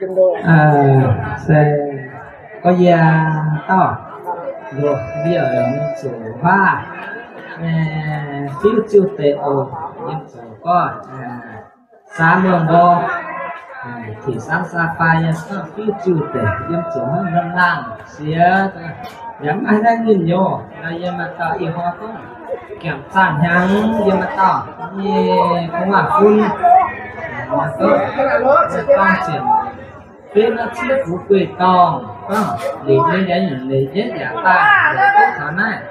Se gorngv yie dauh ndoh mbiouh mienh zuqc huaav, fiuv ziuh deix oc, yiem zuqc gorngv saa muoz-mborqv, tengx saamv saa fai yie fiuv ziuh deix yiem zuqc hnangv norm laangh siex, yaac maiv haih naaiv nyinh yoc. Yie maaih dauh ih hnoi gorngv giemh zaanh hnyangx, yie maaih dauh nyei gu'nguaaz-fun, gorngv zienc fiev naaiv ciev fuv gueiv dorngh, gorngv liuz nyei yaac leiz nyei yaac daaih taux naaiv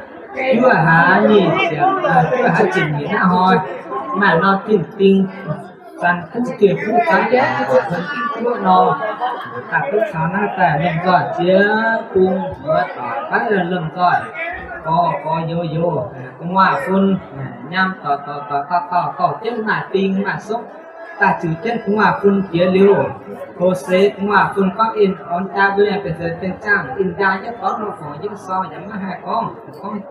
juov haaix nyic ziepc, juov haaix ziepc nyeic naaiv hnoi, maaih norm zinh ding, zanc kuv dieh kuv zanc yaac hnoi daaih duqv taux naaiv daaih lomh nzoih ziex bung, muoz-doic fai lomh nzoih gorx gorx youz youz, gu'nguaaz-fun, nyaam dorc dorc dorc dorc dorc dorc jienv maaih ding maaih sopv, daaih ziux jienv gu'nguaaz-fun jiex liuz, hlo seix gu'nguaaz-fun gorngv in orn jaa mbuo yangh benx seix benx zaangh in jaa yietv dorv nor fongc yietv sorng yaac maiv haih gorngv, gorngv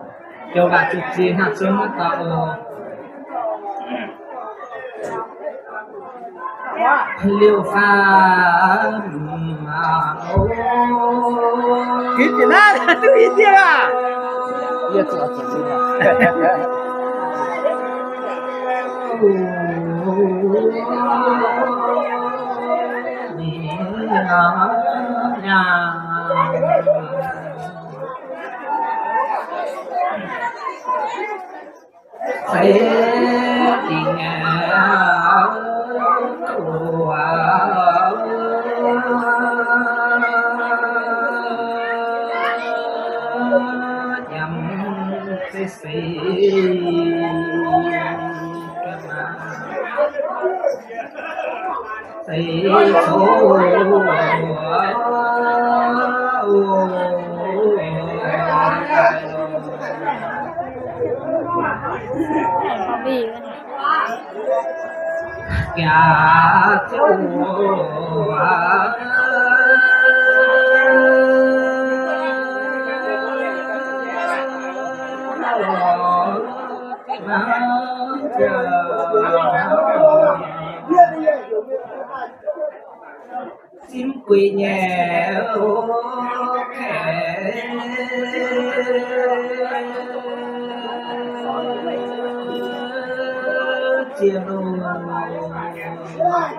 joux waac zuqc ziex hnyangx cun maiv dorh oc. Liuz faam, giv jiex naaiv duqv i dieh aac. Simv guix nyei, ziex lungh,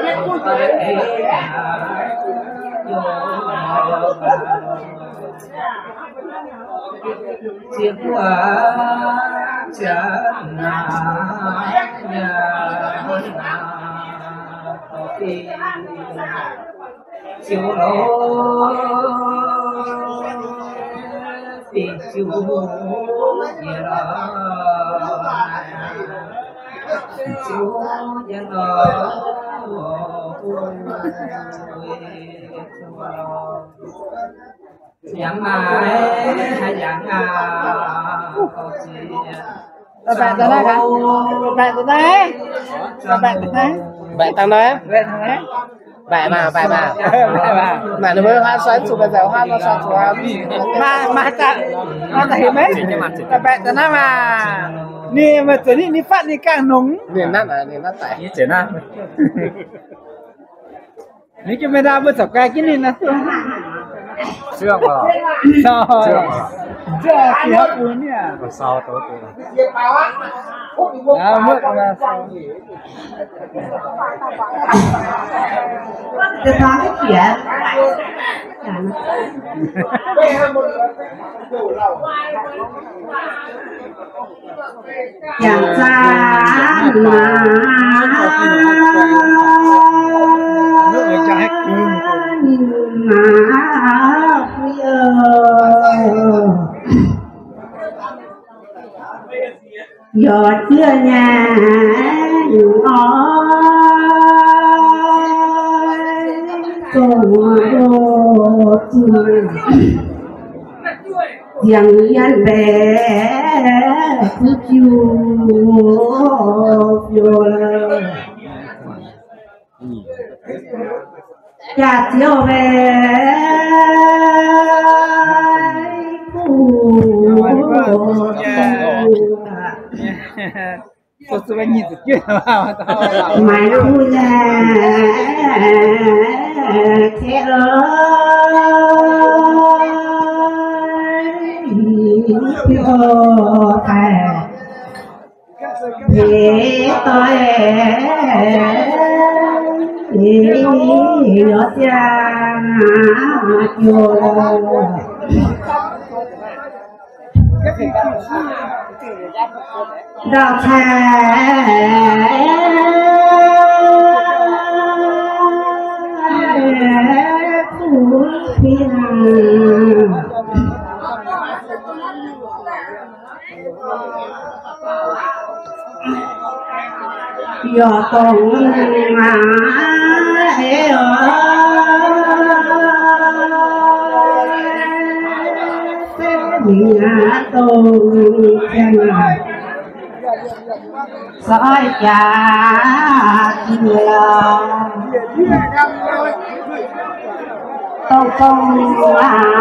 ziex lungh daaih, ziex coux Mbaeqc dangh naaiv. Mbaeqc dangh naaiv. Baeqc maah, baeqc maah. Maaih ninh mbuo huaav soi zuqc, baeqc zaeqc huaav nor soi zuqc. Maaih, maaih daaih, maaih daaih heuc maiv? Baeqc baeqc daaih naaiv maah. Ninh maaih zuqc ninh, ninh fatv ninh gangh nongx. Ninh naaiv, ninh naaiv daic. Ninh jiex naaiv. Ninh jiex mingh naaiv mbuo corc gai jienv ninh naaiv. Jangx zaanv maah, maah, yaac zieqv nyei oix dongh ziangh yienh mbaeqc kuv jiu fiou. Jaax ziouv mbaeqc kuv, maaiz kuv nyei keqv lorqc, biouv daaih heix doic, yaac ziangh jouh. Ndau cai kuv fih hnangv. Yaac dongh maaiz oc, mingh aqv dongh ziangh aqv. Soi jaax ziouv, dongh dongh aac,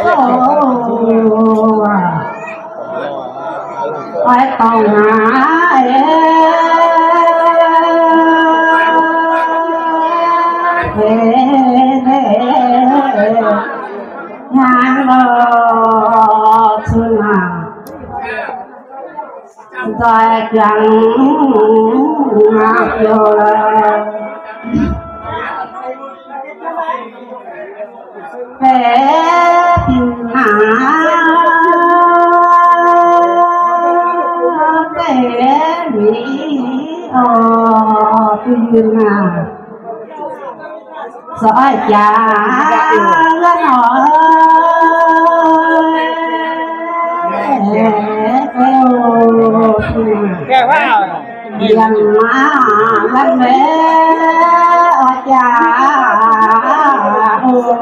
dongh dongh aac, oix dongh aac, hnangv nor cun aac. Nzoih jangx maaih jouh lorqc, baeqc fih hnangv, baeqc mingh oc, fih hnangv. Soi jaax nor, yiem maah, maiv oix jaax oc.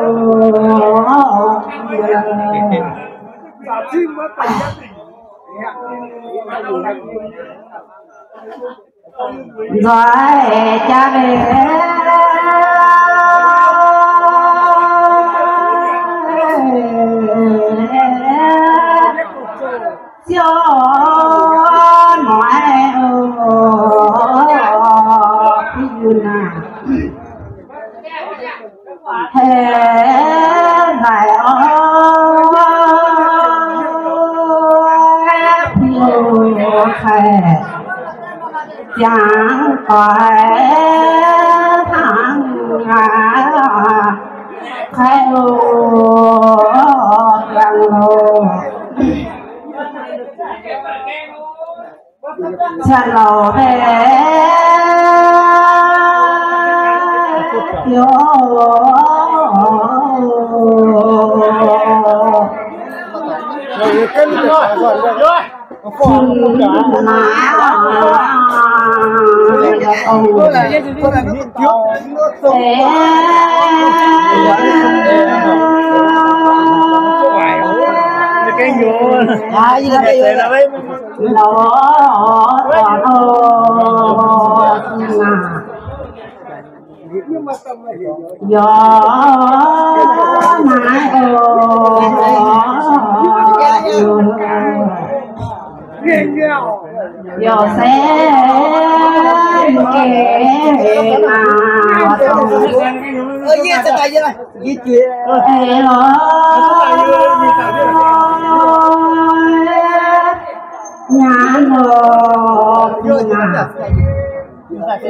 Nzoih jaax leiz ziouv noic oc, yunc aac. Heh, nzaic oc, piu cai ziangx doic hnangv aqv. Kaiv loh, ziangx loh. Cien louc heh, ziouc cun naaiv, Yaac naaiv oc, yaac se mv geh maah, eix lorz nyaanh lorz zingh aac.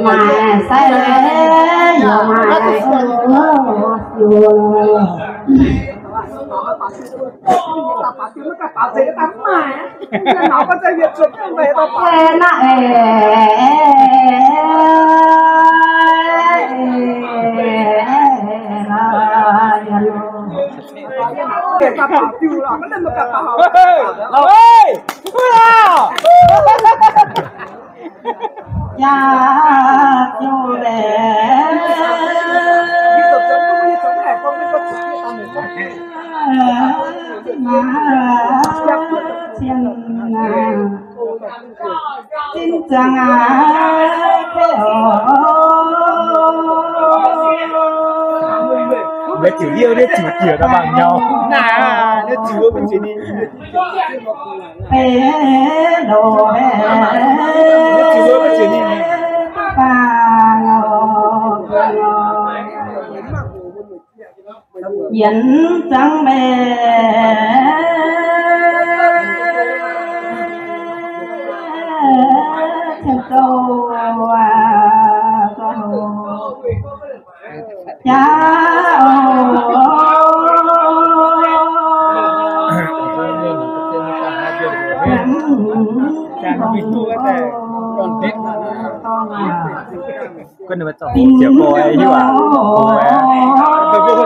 Maaih sai leiz yaac maaih oc. Jaax ziouc laengz cien zinh ziangx aqv. Mbuo ziouc liouh, ninh ziouc daaih mangc nyau. Naaiv ninh ziouc mbuo ziouc ninh, ninh ziouc mbuo ziouc ninh. Yienx zangv mbaeqc cien zouv jaax oc. Guon ninh mbuo zorqv hoc jiex gorx hiuv aac, hoc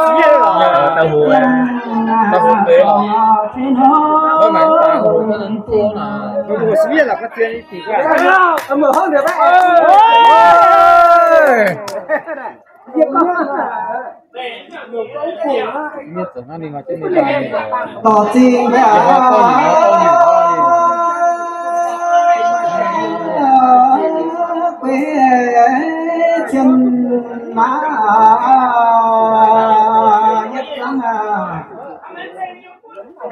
aqv. Da'hoc aqv, da'hoc deix oc. Mbuo mangc daaih hoc, da'hoc siev lorqc, ga'zien i dic aqv. Dorh zingh mbaeqc aqv, gueix cien maac yietv zangv aqv.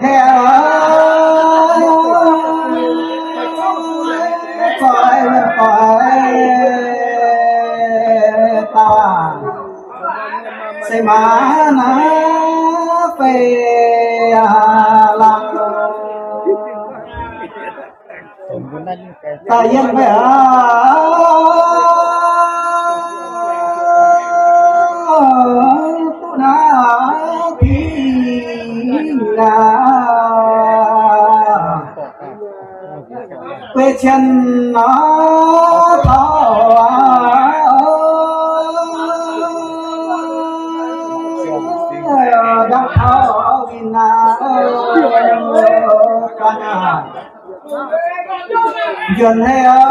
Heh, zoih doix dauh aac, se maac naaiv fei aac lamh. Da'yietv mbaeqc aqv, duqv naaiv dingh aac, gueix cien nor taux aqv, ndau taux winh aqv, gan aqv. Nzuonx hei aqv,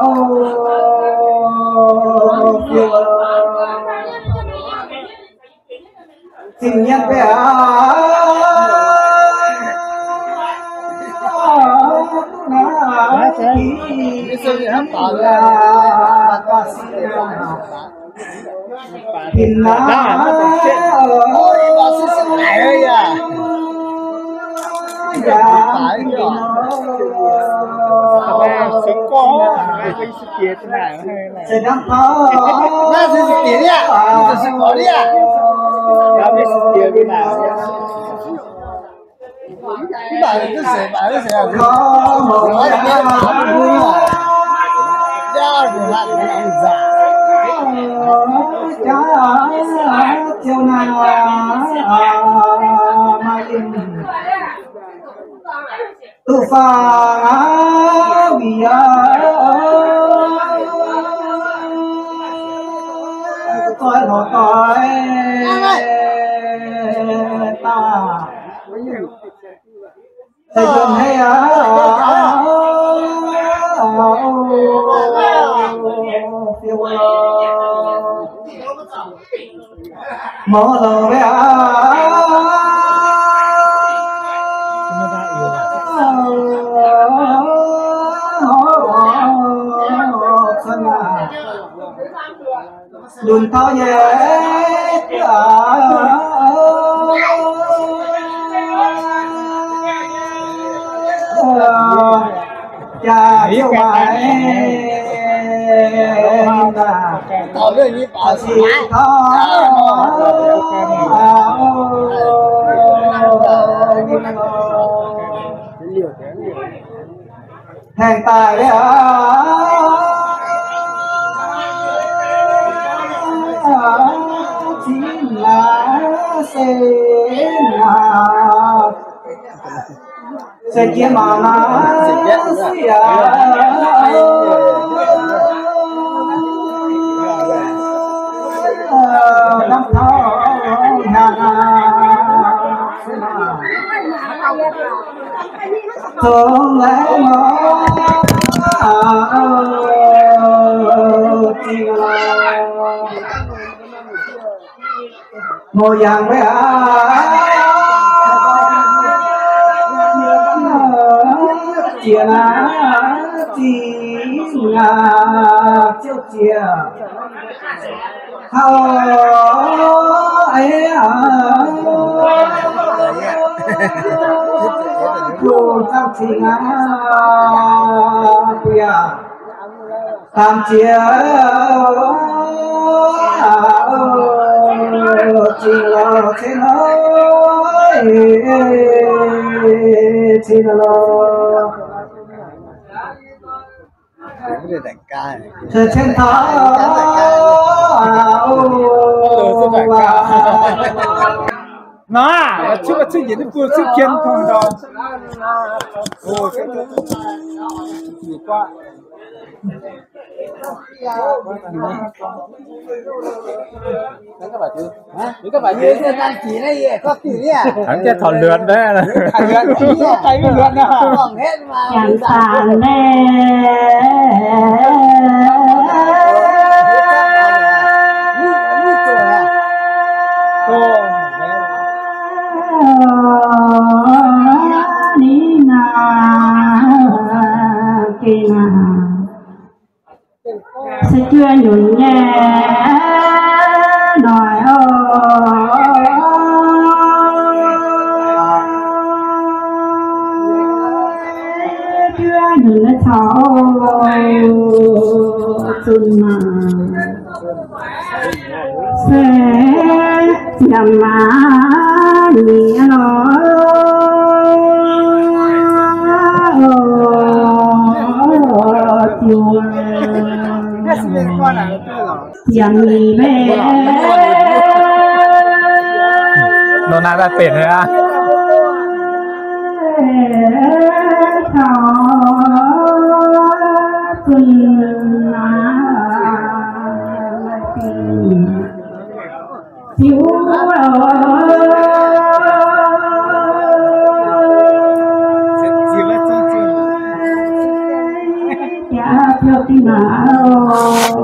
o, fiuv, zingh nyienh mbaeqc aqv, duqv naaiv dingh aqv, da'sic aqv. Binh naaiv, duqv faang aqv, wih aqv, zoih lorz doix daaih. Da'yietv hei aqv, mouz louc mbaeqc aqv, cuotv aqv. Lunx taux nyei, jaax ziouc maaih, sic taux, haengh daaih, zinh aac, se aac, se jiex mangc aac, sic aac, hnamv taux hnyangx aac, zong laengz nor, zingh lorqc. Mouz yangh maiv aac, jiex aac, zinh aac, ziouc jiex. Hau, eix aac, kuh zaangc cing aac, bun yaac Dangx jiex, zinh lorqc, cin lorqc, cin lorqc. Cien taux, o, nor, cuotv, cuotv yietc buo cuotv jien tong ndau. Hnangv jiex taux luonx naaiv. Jangx dangx naaiv. Ninh naaic gengh naaic se juov nyunc nyei noic oc. Juov nyunc nyei caux zunh maah. Se yaac maah ninh lorqc. Ziangx mingh maiv, nor naaiv daaih benx aqv. Caux zunh maah. Ziux, jaax ziouc dingh naaic oc.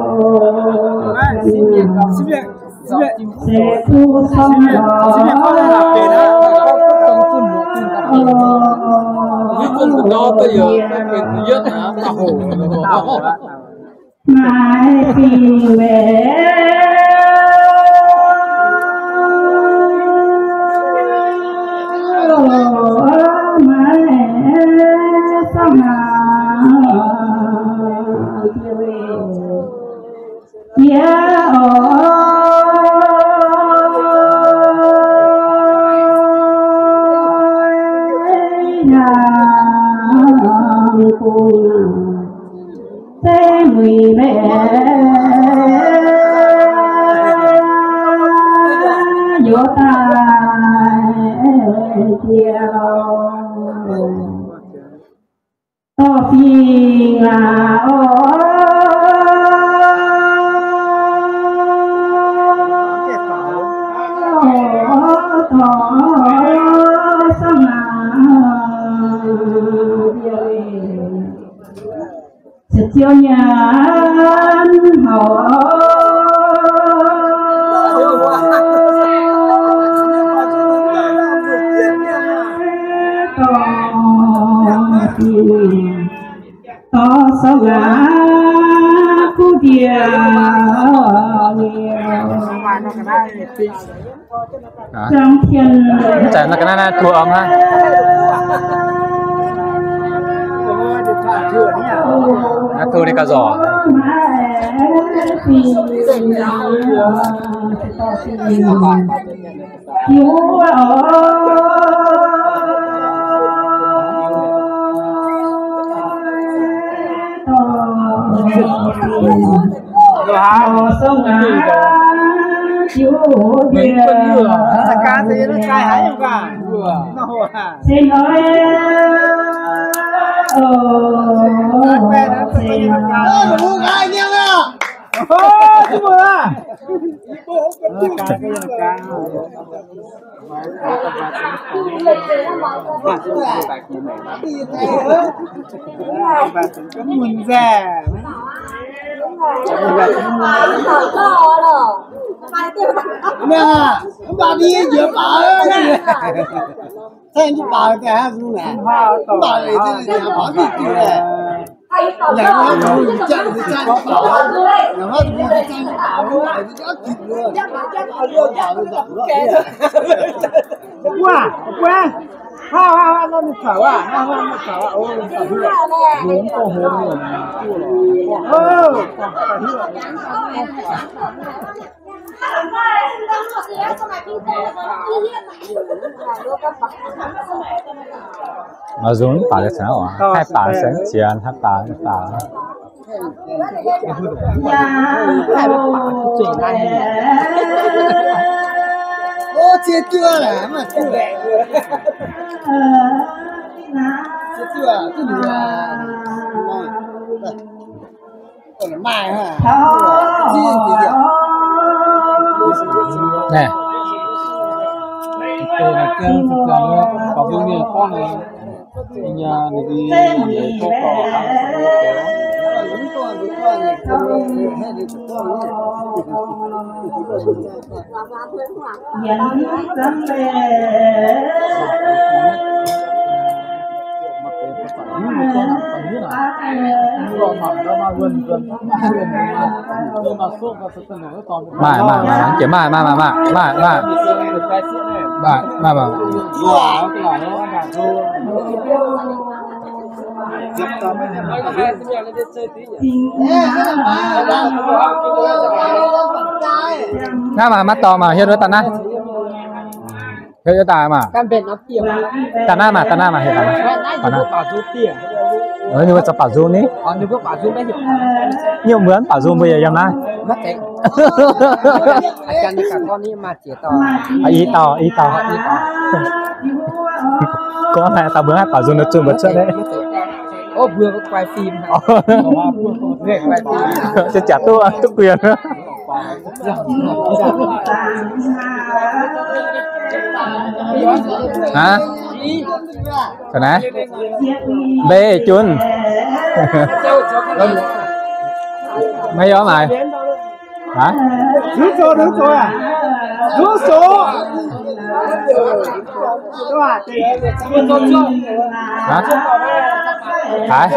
Se kuv sorng lorqc. Maaih fingx mbenc, maaih sorng aac, jiex oc, yangh bung. Zeiv muic mbenc, youz daaih jiex lorqc. Dorh fingx aac oc, dorh sorng aac, se ziouv nyanc hauc. Dorh, dorh sorng aac, kuv Mv zeiz nor ga'naaiv naaiv tov om hnangv. Naaiv tov ninh gauh zorc. Maiv nzung mv baac se cangv oc, haih baac se mv ziex, haih baac mv baac. Naaiv. Maaih, maaih, maaih, maaih, maaih, maaih. Naaiv maaih, maiv dorh maaih, hietv wuov daaih naaiv. Hietv wuov daaih maaih. Daaih naaiv maaih, daaih naaiv maaih, hietv daaih naaiv. Ninh mbuo zoux baac nzung ni. Ninh mbuo baac nzung mbuo yaac yiem naaiv. I dauh, i dauh. Gorngv haic daaih mbuo haih baac nzung nor zunh mbuo cuotv naaiv. Se jaax duqv, duqv guyen. Haaix? Taux naaiv? Mbei junv. Maiv yiem maaic. Haaix? Haaix?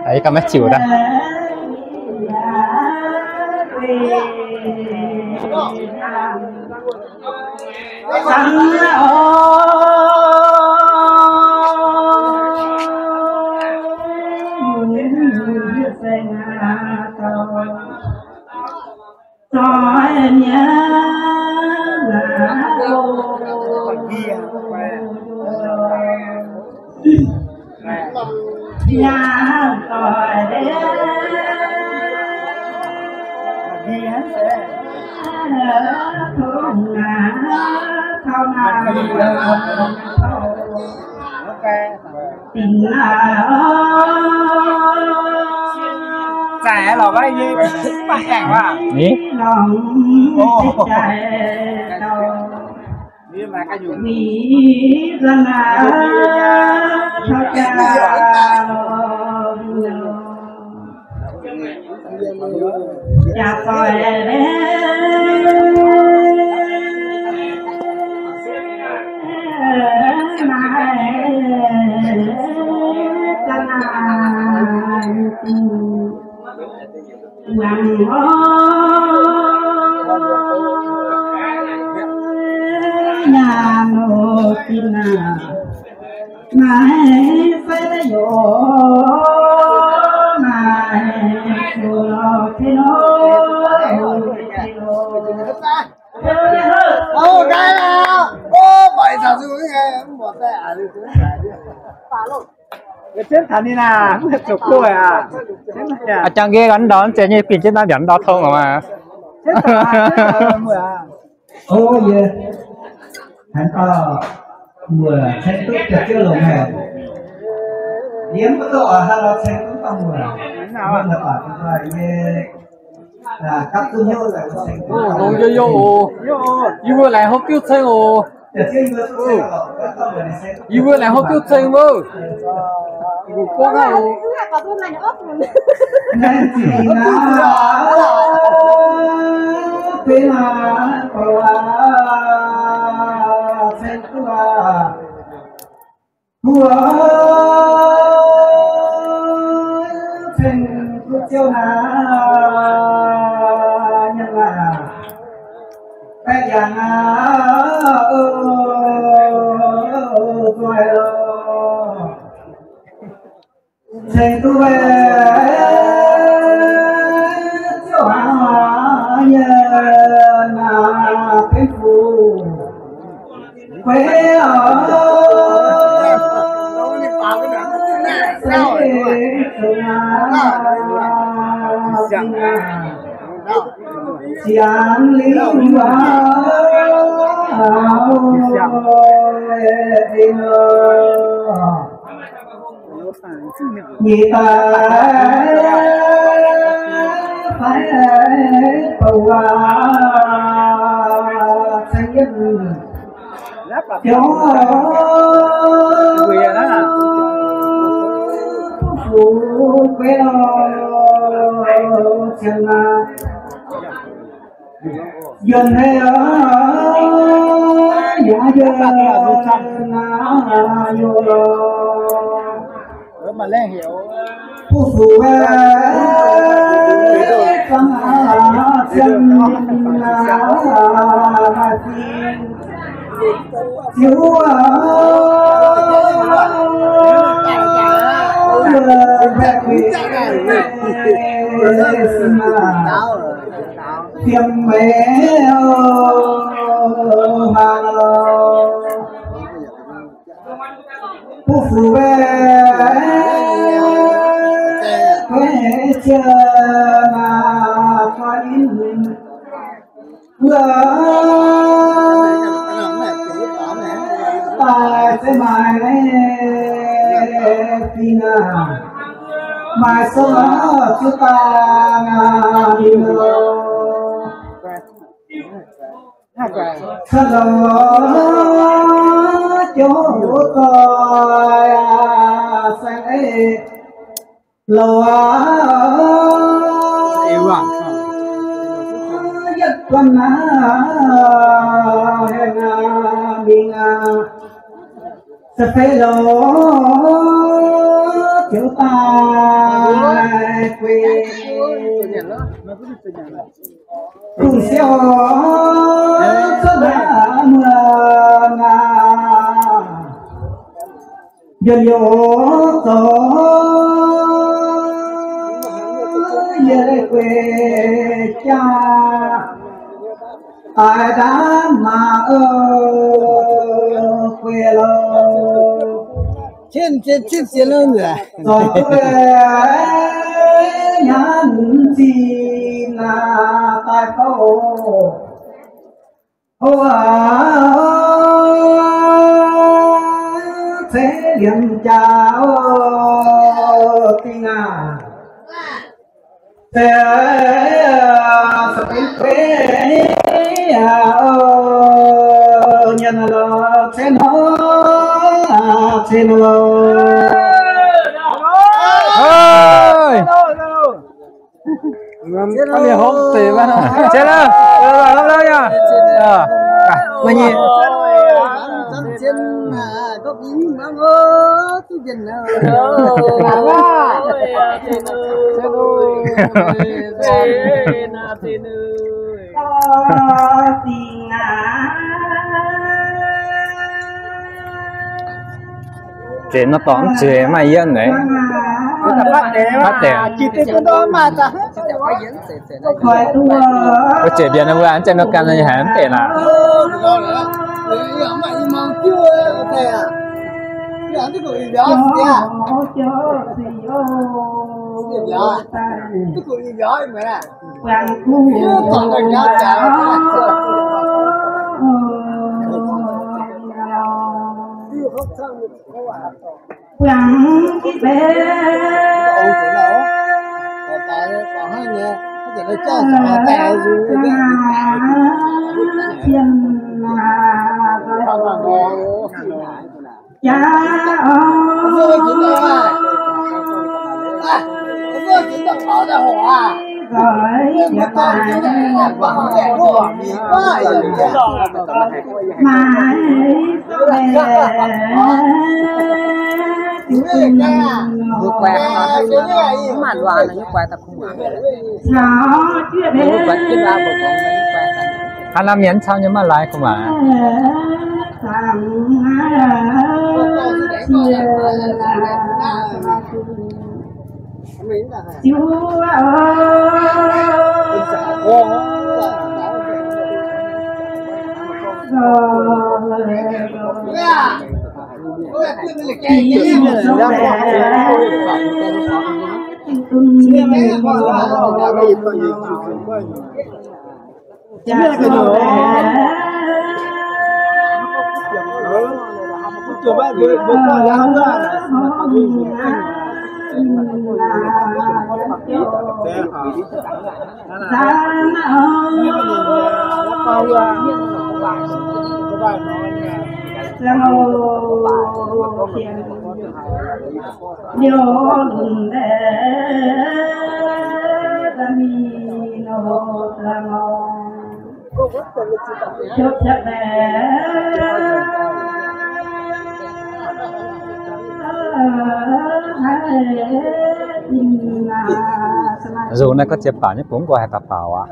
Ih, ganh maiv ziux daaih. Zaic lorqc, maiv yie mv baac aengx waac. Ni? A'jang nqe ganh ndau, ziex nyei binh jienv naaiv mbiaauc ndau tong oc maah. Ov, yie hnamv dauh mbuo ceng duqv jiex ziouv longx haic. Yie mv duqv oix hnangv nor ceng duqv dauh mbuo. Mv baac yie gapv duqv hnyouv longx nyei youh oc. Yie mbuo laengz hopv diuv ceng oc. Yie mbuo laengz hopv diuv ceng wuov. Guv guangv aqv oc. Ceng duqv ziouv naaiv nyanc aqv, baeqc yangh aqv, oc, zueiz oc. Ceng duqv ziouv aqv, yie naaiv benx fuqv gueix oc. Siangx liuz aqv, nyic daaih fai bouh waac ceng yienv ziouv, fuqv fuqv gueix oc, cien aqv. Yuonh hei oc, yaac yuonh naaiv yoc. Buv fuqv wuov, fangx cien naaiv maaih zingh ziouv, baeqc gueix sin maah. Fiem meix hmuangx lorqc. Buv fuqv wuov, gueix cien naaiv gueix wuov, daaih zeiv maaiz fingx aac, maaih sou ziouv daaih mingh lorqc. Ca'lorqc, ziouv doic aac, saeng-eix louc aac, yietv buonc naaiv haengh aac, mingh aac, se fei louc ziouv daaih gueix. Kungx siou cuotv naaiv muonc aac, njien-youh zoux yie gueix jaa, daaih ndaamv maah, gueix lorqc. Cin, cin, cin, cin, zorc duqv nyanc zinh naaiv daaih fouv. O aac, ceix liemh jaax oc, dingh aac. Ceix, ceix benx kueix aac, oc, Zeiz nor dorngx mv zeiz maaih yiem naaic. Fatv deix. Mbuo zeiz mbienx mbuo mv zeiz mbuo ganh haiz mv deix naaic. Hnangv naaiv mienh caux nyei maaih laaix kuv maac. Nzunc naaiv gorngv jiex baaux nyei, bungx nqoi haih daux baaux aqv.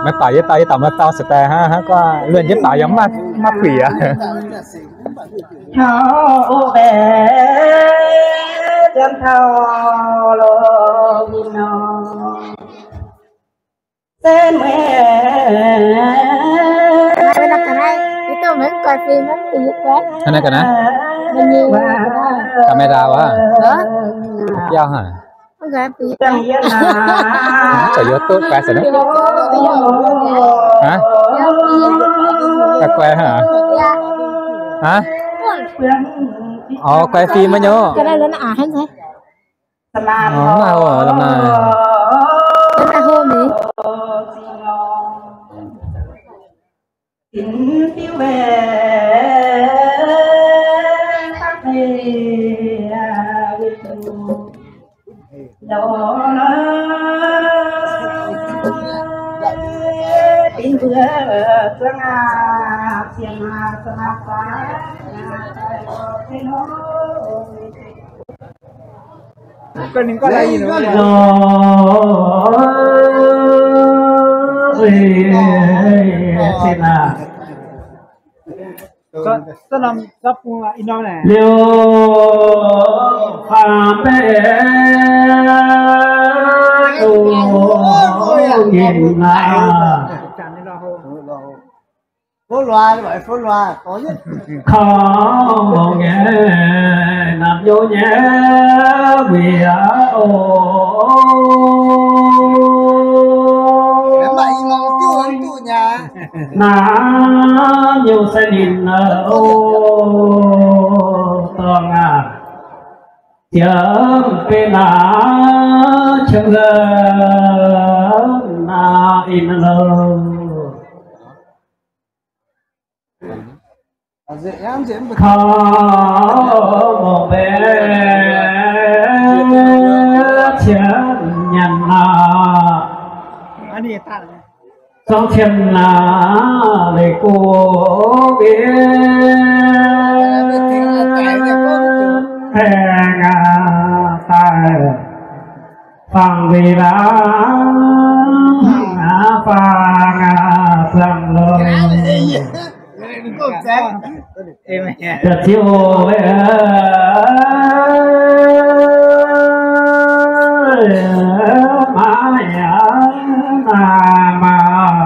Maiv baaux yie dau, yie dau maiv dau se daaih hnangv, hnangv gorngv luonc jienv baaux yaac mv maaih, mv maaih puix aqv. Hnangv naaiv ga'naaiv, camera wuov, biauv haic. Zoux YouTube guaix se naaiv. Haaix? Guaix haic. Haaix? Orv, guaix fim maiv nyei. Orv, mv maaih oc, la'maah. Liuz faam mbaeqv dongh nyinh naaiv. Kouv nyei, naamh nyouz nyei, weic aqv oc. Naamh nyouz sai ninh oc, dorngx aac. Ziouc mv benx naaiv qiemx lorqc. Aa, in lo. Kouv mongh mbenc qiemx nyanc nor, zorngv qiemx naaic leiz go mbienv haengh daaih. Fangx weic laangz, fangx buangh longx. Da'ziouv maiv yaac naaic maah,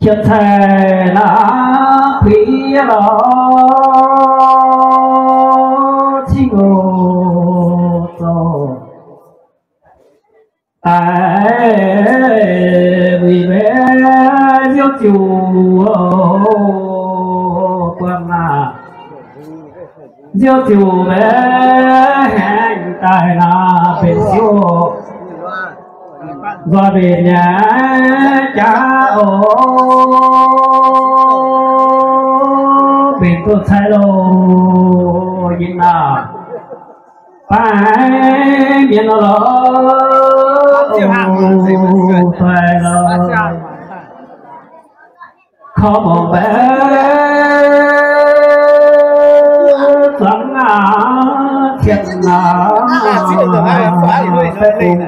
qiemx cai naaiv puix lorz cingx oc zoux. Daaih wuic mbenc nziouv ziouc buangh aac, nziouv ziouc mbenc haengh daaih naaic benx ziouv nzoih mbenc nyei jaav oc, mbenc duqv cai loh yinh naaic. Baaix mienh lorz doic lorz, kouv mongh mbenc zuangx aac qiemx naaic baeqc bungx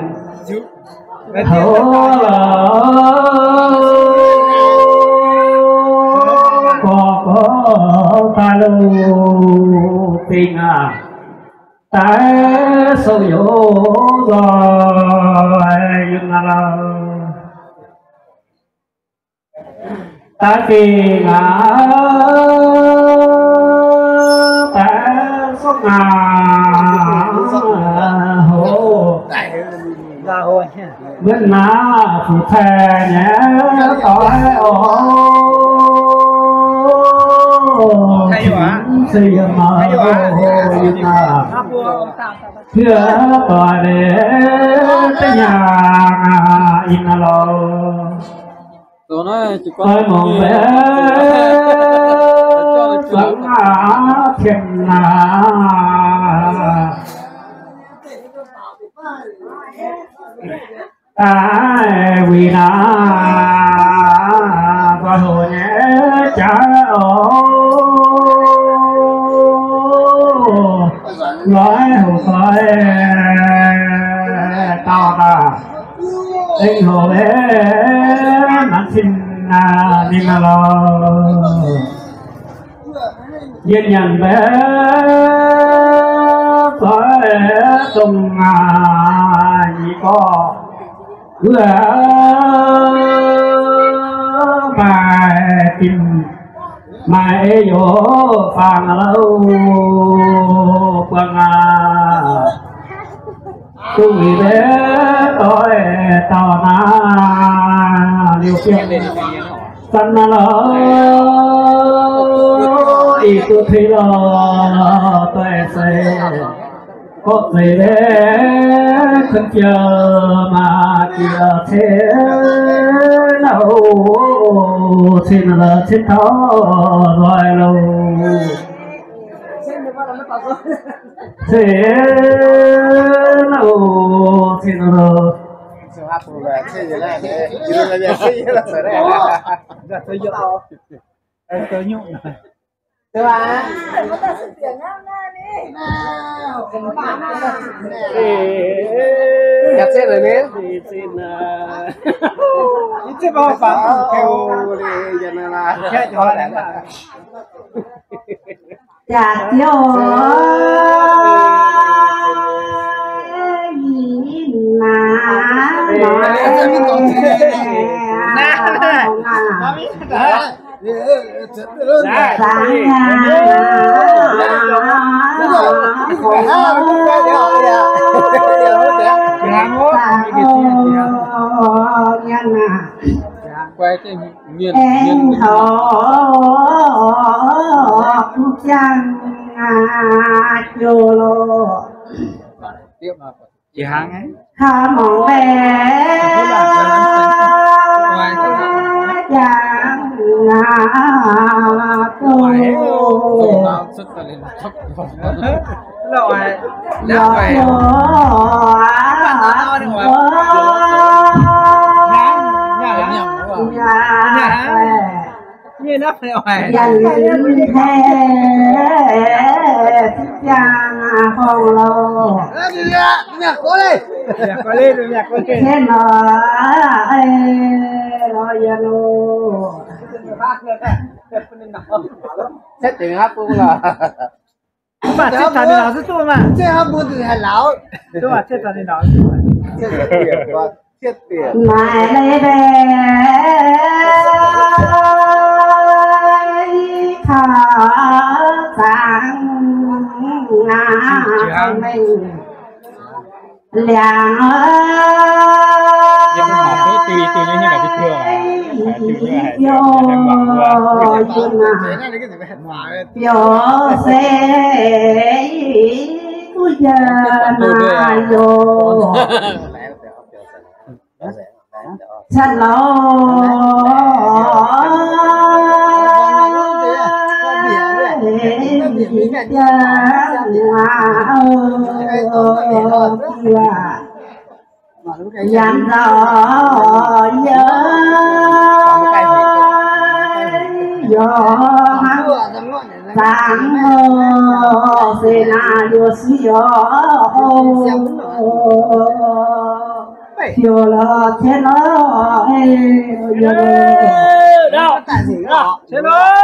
taux lorz gorx gorx daaih loh bingx aac. Daaih souv youz nzoih yinh naaic lorz. Daaih dingh aac, daaih souv aac, hoc. Mbuo naaiv fu'cai nyei doic oc. Mv zeiz yiem maah, yiem naaiv. Heuc doic leiz da'nyeic aac, in naaiv lorz. Doix mongh mbenc zuangx aac, qiemx naaic. Daaih wuic naaiv nzoih hoc nyei jaax oc. Nzoih hoc nzoih dauh daaih, aengx hoc aeqv, nanv cin ninh naaiv lorz. Yie nyanc mbaeqv zoih dongh nyic gorqv, wuov maaih dinc maaih ei yoc faang louh buangh aac. Dongh wuic mbaeqv doix dauh naaiv liuz biangh zanc naaiv lorz, ih duqv tengx lorz doix seix. Gorqv zeiz mbaeqv kuonx jiex maaih jiex cin naaiv, cin lorz cin taux nzoih loh. Cin naaiv, cin loh. Jaax ziouv yinh naaiv Jiex hnangv. Kaux mangc mbaeqc jangx aqv, doh. Yie naaiv fai oix. Yangh haic ziangh horngh loh. Mi'aqv gorngv leiz, mi'aqv gorngv leiz, mi'aqv gorngv leiz. Cietv nor, ei, lorz yie loh. Cietv deix haaix bung lorqc. Mv baac cietv taux ninh lauz zungv duqv maah. Cietv haaix bung duqv haaix lauz. Duqv maah, cietv taux ninh lauz. Maaiz leiz mbaeqc kaux zaangc aqv, mengh liangx aqv. Biaux se duqv njien naaiv yoc. Cien lorqc, yangh nzauh yie, yie hnangv zaangc se naaiv yie suiv yoc. Fiuv lorqc, cien lorqc, ei, cien lorqc.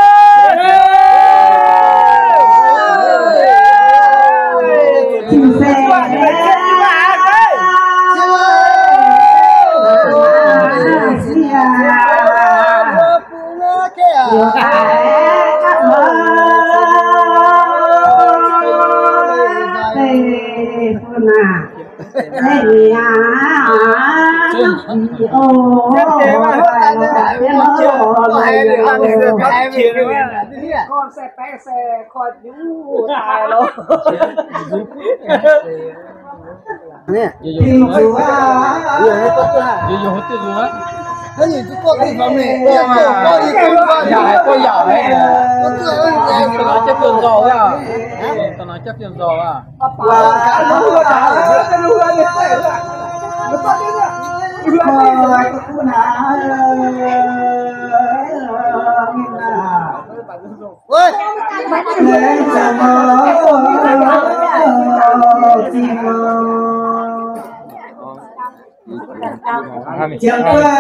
Cien lorqc.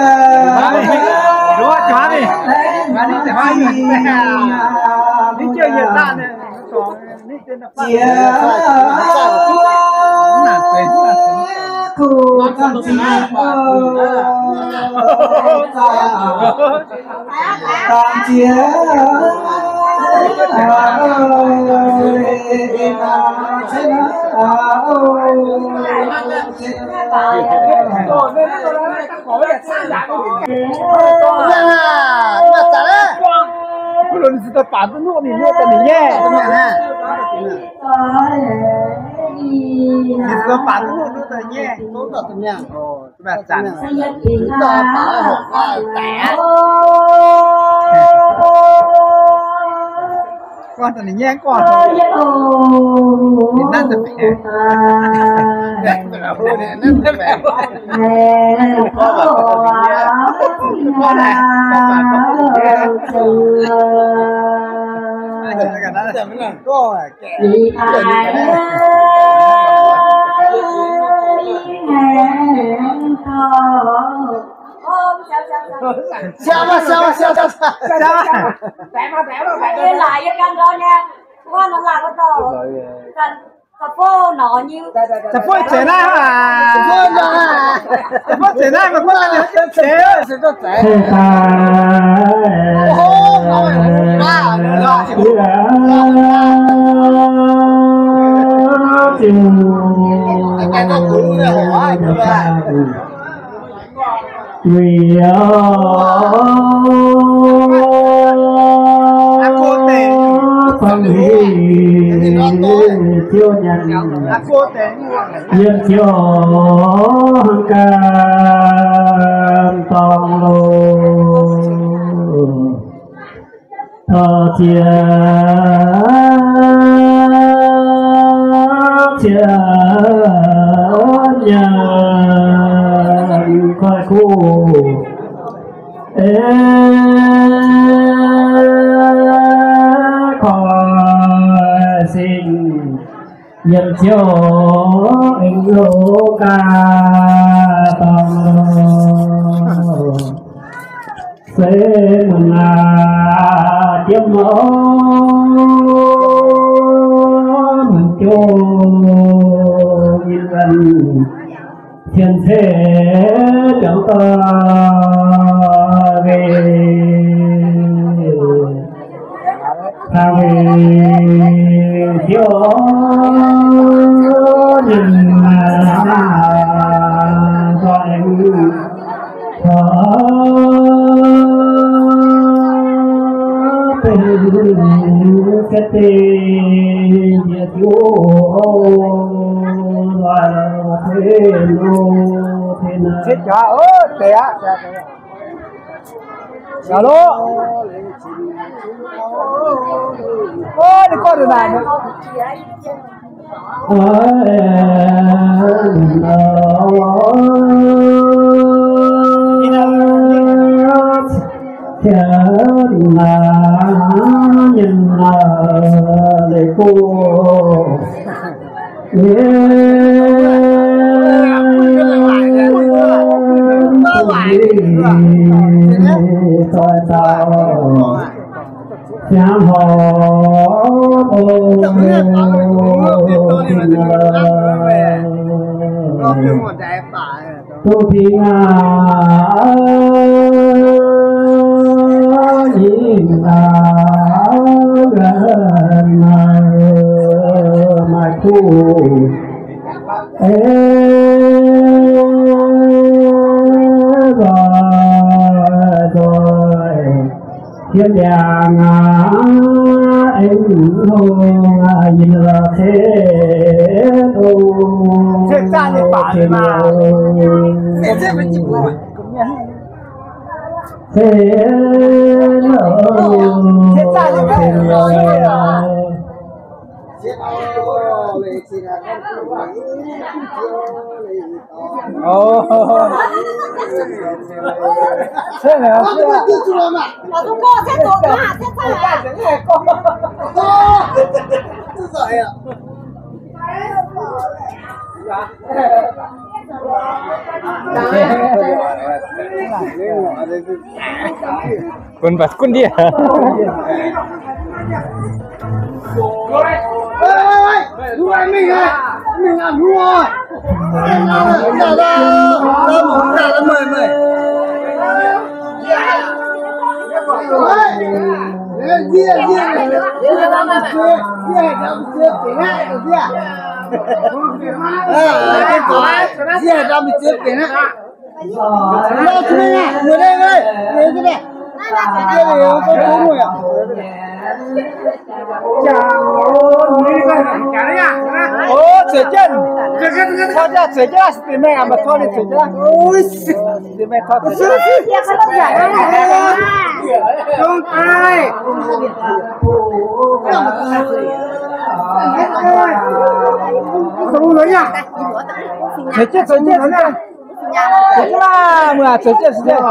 Guanh daaih ninh nyei guanh. Ninh naaiv daaih baeqc. Siau maah, siau maah, siau, siau, siau. Ê, laaix yie gan ndau nyei. Nqox nor laaix wuov dauh. Gan, gan bov nor nyei. Gan bov zeiz naaiv maah. Gan bov zeiz naaiv maah, bov zeiz. Fangx hingh Ziouv nyanc, yiem Ziouv hnangv ganh dorngx loh. Tov ziex, ziex nyanc koi kuv, koi sing yiem Ziouv hnangv ganh dorngx loh. Se muonc aac, jiem mouc muonc jong, yie nzuonx cien-ceqv jangx dorh weic, weic Ziouv nyei maa, dorh aengx Bung Tin Aa, yie aa, maaih kuv ei nzoih nzoih, yiem ndiangx aac, aengx hlo aac, yie lorz ceix dongh ceix dongh. Gunv mbatc gunv ndiev. Ov, zueiz jienv. Zueiz jienv, zueiz jienv, zueiz jienv. Zueiz jienv, zueiz jienv. Zueiz jienv maah, muoz, zueiz jienv, zueiz jienv.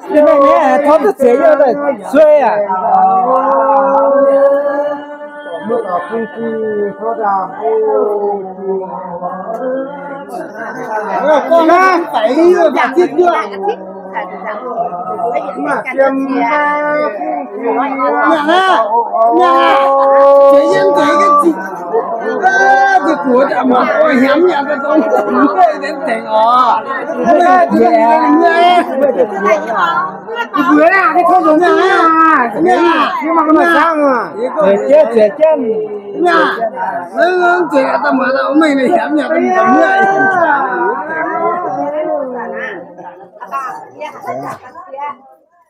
Mengh mengh tov duqv zueiz yie daaih suei aac.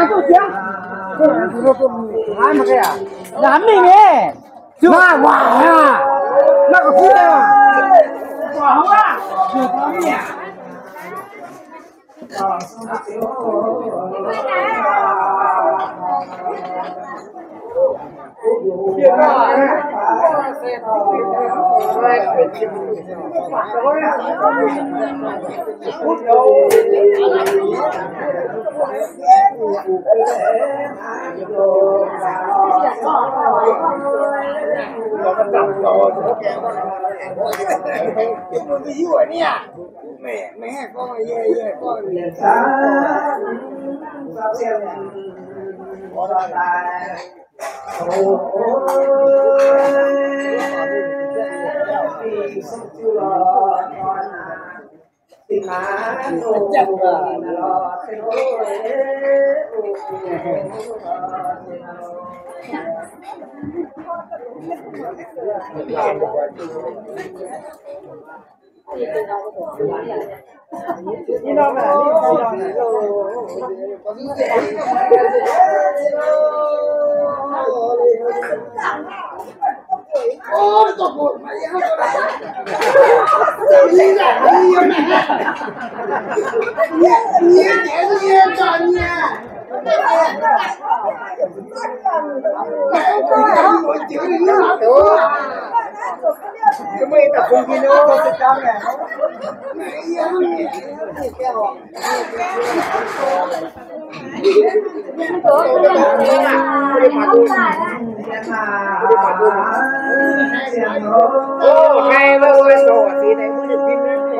Naaiv duqv ziangx. Naaiv mingh nyei. Naaiv waac aqv. Naaiv ga'kuv aqv.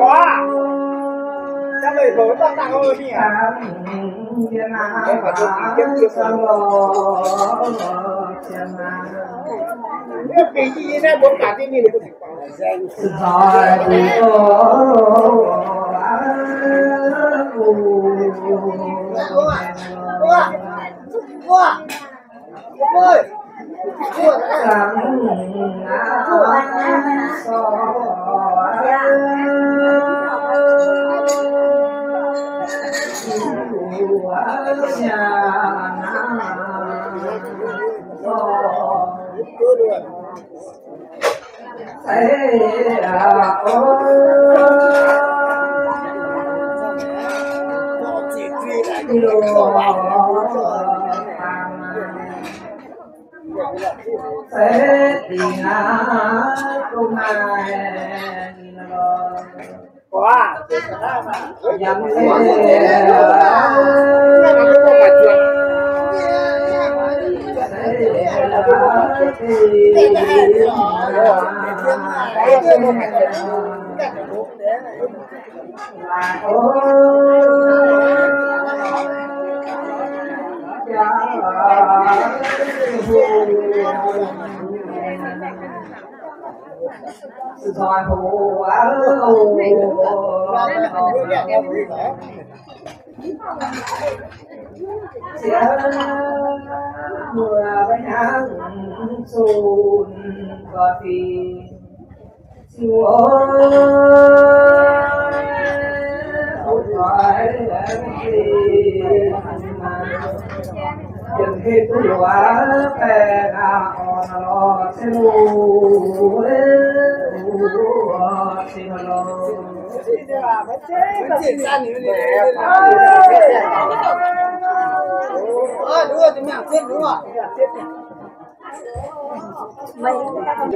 Waac hnangv aqv.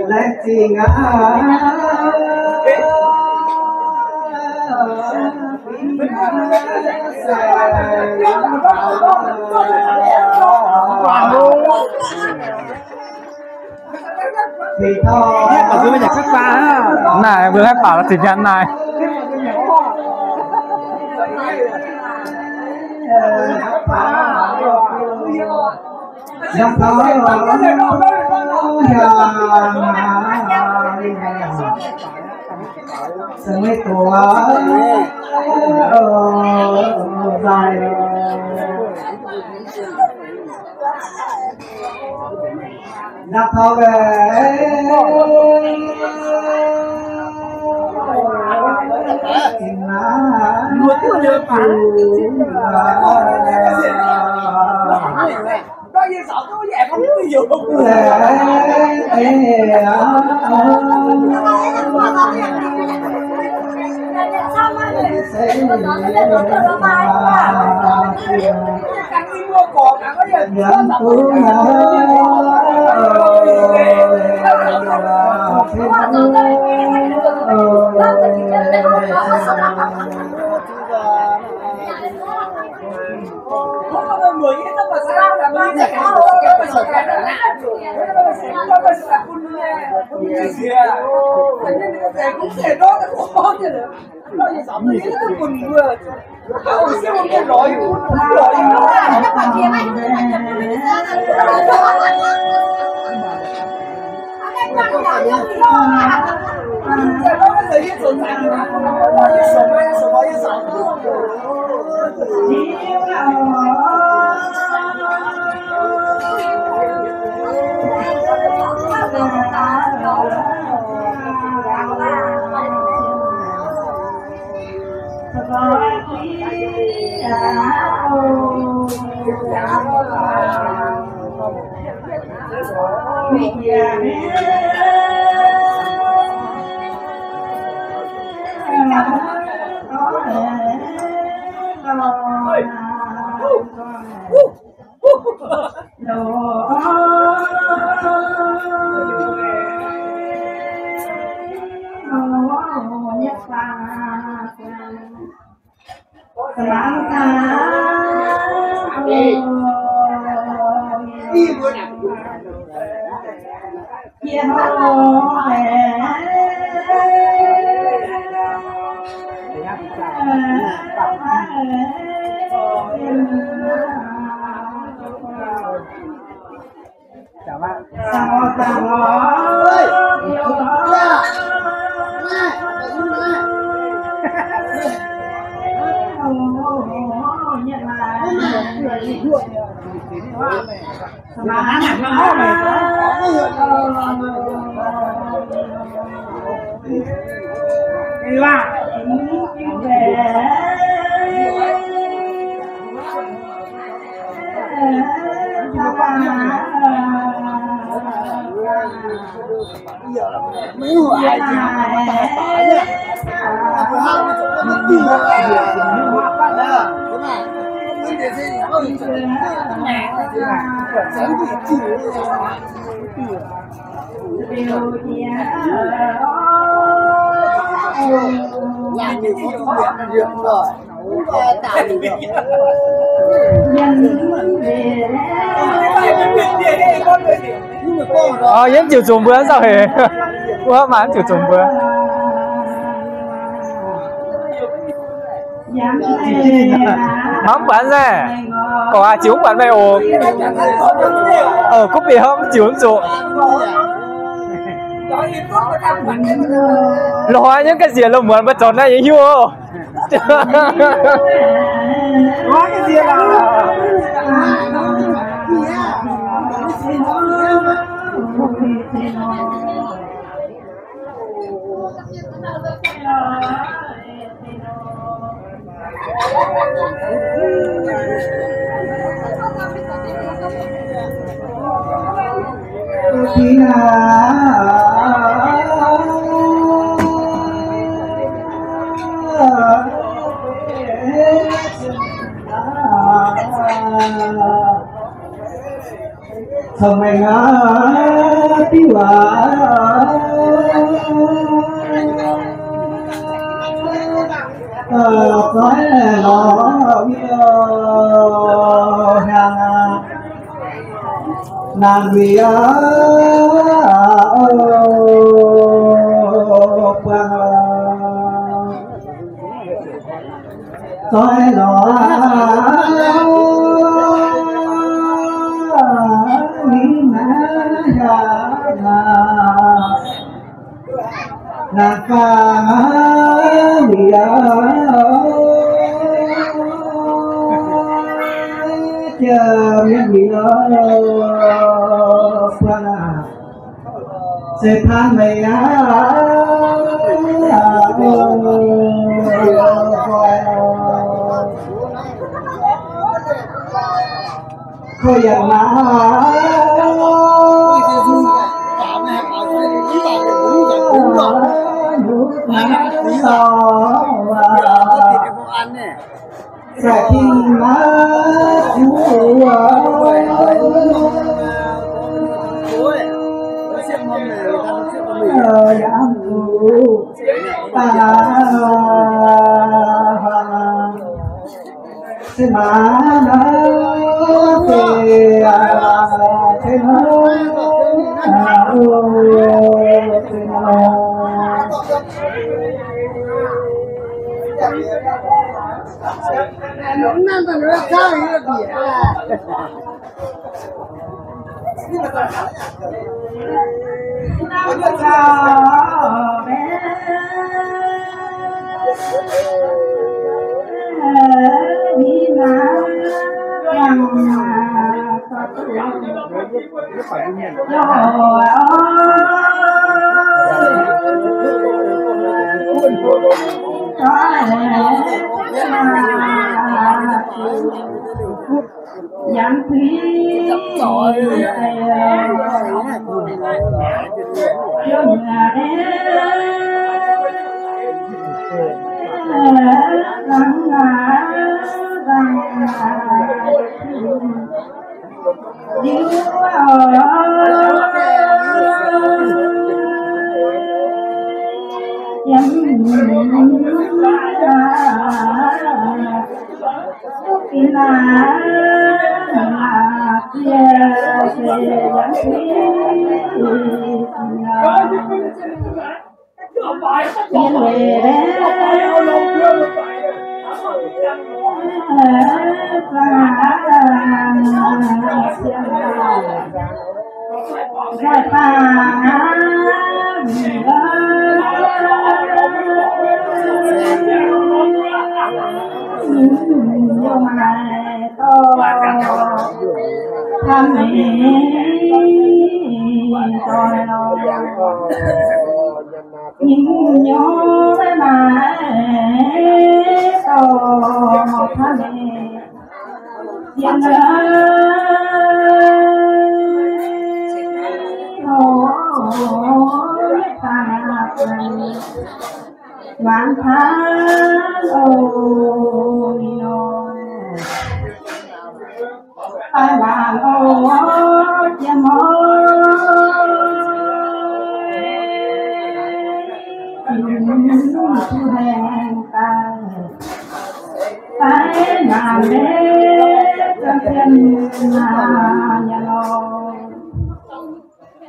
Laengz zingh aqv. Naaic mbuo haih baac la'zinh nyaanh naaic. Yie ziouc zunc mbuo nzauh hec. Wuov maaih ziouc zunc mbuo. Mv buatc naaiv, gorqv aqv, ziouc mv buatc meih oc. Guv bieqc hnangv ziouc mv zuqc. Lorz nyei ga'nziex lomh muonz mbuo zorc naaiv yie hiuv oc. Cong-mengh aac, diuv aac, Zoih lorz wiev hnyangx naanc wiev buangh. Zoih lorz wiev hnyangx naanc faang wiev jiex mienv wiev buangh. Se hnangv meih aqv, ko yaac naaiv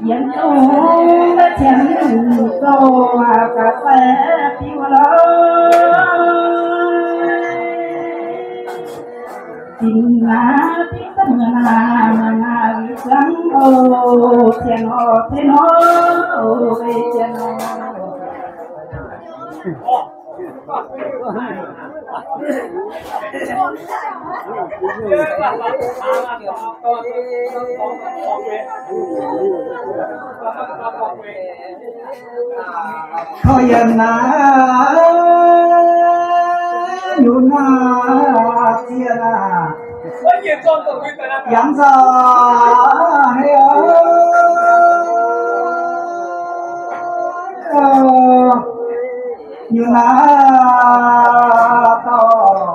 Yienx dongh maiv cien zoh ga'fei biux lorqc. Zinh naaiv biv zungv muoz naaic, muoz naaic wih ziangx oc, cien oc, cien oc, cien oc. Kouv yiem naaiv nyungc naaiv ziex aac, yangh nzauh hei oc. Nyungc naaiv dorh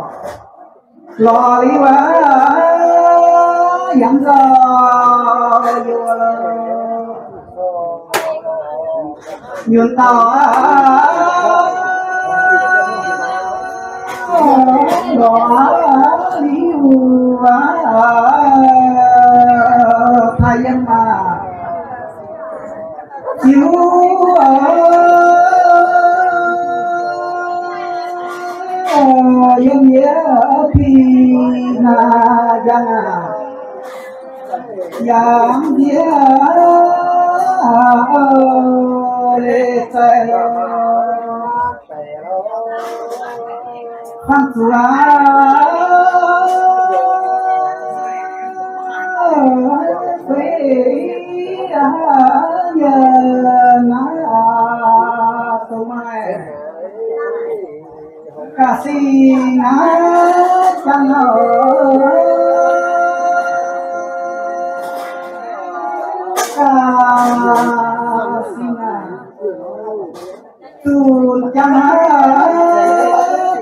lorz liuz aqv, yangh nzauh youh nyunc dauh aqv. Lorz liuz aac, taaih yiem maah, ziux yiem yie pin njang aac, yangh ndiev leiz zaih lorz. Fangx zuqc aac, feix aac, yie naaiv aac, dongh maaih ga'sie aac, jangx aac, ga'sie aac. Zuqc jangx aqv,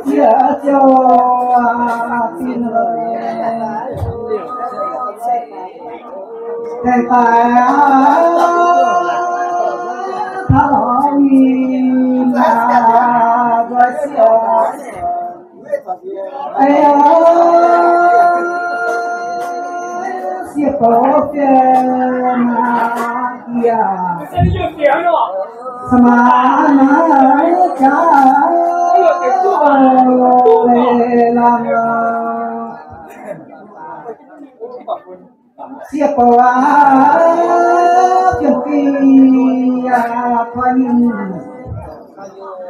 ziex ziouc aqv, zinh deix daaih aqv, taux lorz ninh aqv, nzoih sieqv. Aa, sieqv bouc fienx aqv, yie aac, sa'maah naaiv jaax leiz lamh. Sieqv bouc aac, fienx fingx yaac koi ninh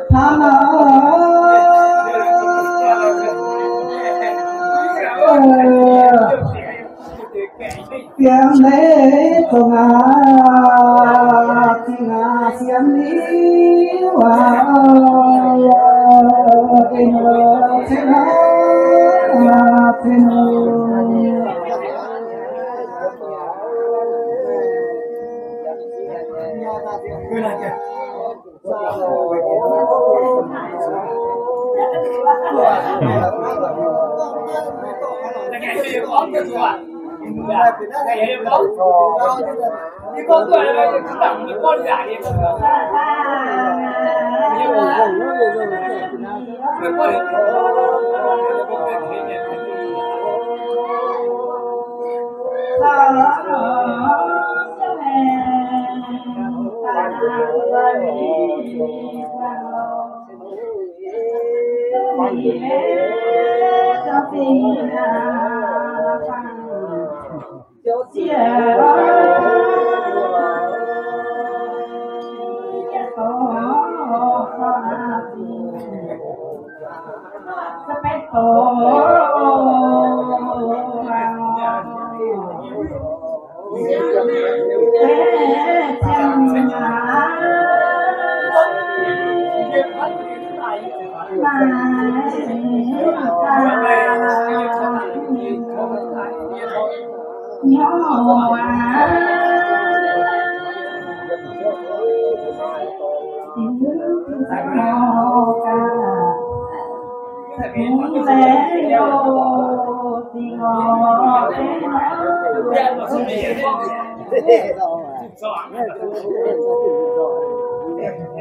hnangv nor. Fienx leiz zongc aqv, zingh aqv, sienx liuz aqv, dinh ceix aqv,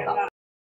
ceix.